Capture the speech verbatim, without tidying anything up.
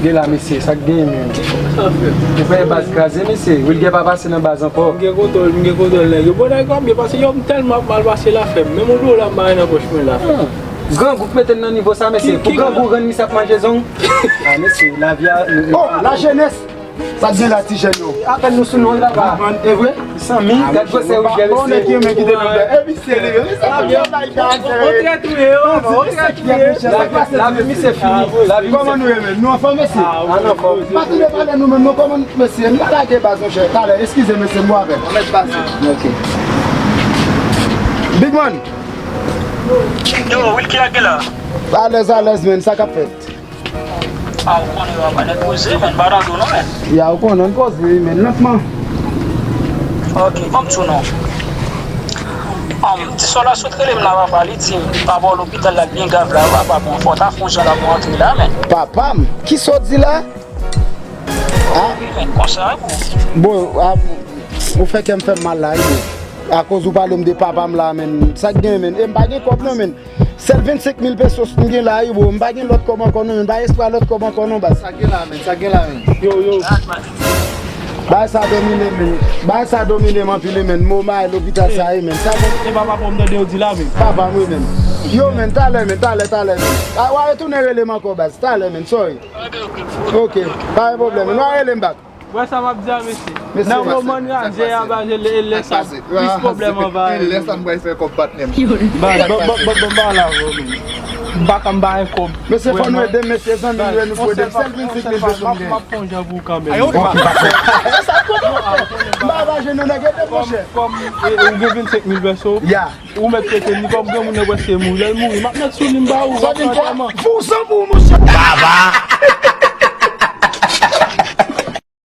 E la, mesye, sa k genyen menm? Ou fè baz kraze, mesye. Wilguer pa pase nan baz ankò. M gen kontwòl, m gen kontwòl nèg yo. Bon, nèg yo ap byen pase, yo, m tèlman ap mal pase la, frè m. Menm yon dola m pa gen nan pòch mwen la, frè m. Grangou k mete n nan nivo sa, mesye. Pou grangou rann misye ap manje zong. Ah, mesye, lavi a. Oh, la jeunesse! Sa k gen la, ti jèn yo? Apèn nou sou nou la, papa. E vre? Sanmi, gad gwosè ou jere. Bon, nèg ki renmen kite nan bè. E misye li, misye. On trèt ou ye, on trèt ou ye. Lavi misye fini. Lavi misye. Kòman nou ye menm? Nou anfòm, mesye? Anfòm. Pa tande pale nou menm, nou kòman, mesye? Nou lage baz, monchè. Talè, eskize, mesye, m avè. Ok. Big man. Yo, Wilky, a ki la? Alèz, alèz, men. Sa k ap fèt? A, ou konnen yo ap nèt poze, men pa nan do non, men. Ya, ou konnen, n poze, men lantman. Ok, ban m di w non. Um, ti sò la sot rele m la, papa, li di m papa w lopital la byen grav la, papa, bon, fò w ta fè yon jan la pou antre la, men. Papa m? Ki sò w di la? Ah. Wi, men, konsa, wi. Bon, ah, ou fè kè m fè m mal la, wi, bon. Akoz ou pale m de papa m la, men. Sa k gen, men? E m pa gen kòb non, men. Sèl vennsenk mil pesos m gen la, wi, bro. M pa gen lòt kòb ankò non, men. M pa espwa lòt kòb ankò non, baz. Sa gen la, men. Sa gen la, men. Yo, yo. Bagay sa domine, men. Bagay sa domine m anpil, men. Mo may lopital sa, wi, men. Sa bon. E papa pou m tande yo di la, men. Papa m, wi, men. Yo, men, talè, men, talè, talè, men. A, w a retounen rele m ankò, baz. Talè, men. Sorry. Ok, pa gen pwoblèm. Nou a rele m back. Wè sa m ap di a, mesye. Nan moman n radye a, baz, e lè sa plis pwoblèm an va. E lè sa n pral fè kòb patnè m. Baz, ban, ban, ban, ban, ban la, bro, men. M pa ka, m pa gen kòb. Mesye, fò nou ede m, mesye, zanmi nou, nou pou ede m. Sèl vennsenk mil peso m gen. M ap fè yon jan pou ou kanmenm. Ayo, pa. Sa kote, monchè? M pa va jwenn yon nèg ede m, monchè. Kòm, kòm, e, e, ou gen vennsenk mil peso. Ya. Ou mèt pete li kòm granmoun nan prèske mouri. Lè l mouri, m ap mèt sou li, m ba ou, m ap fè antèman. Fou san pou ou, monchè. Baba.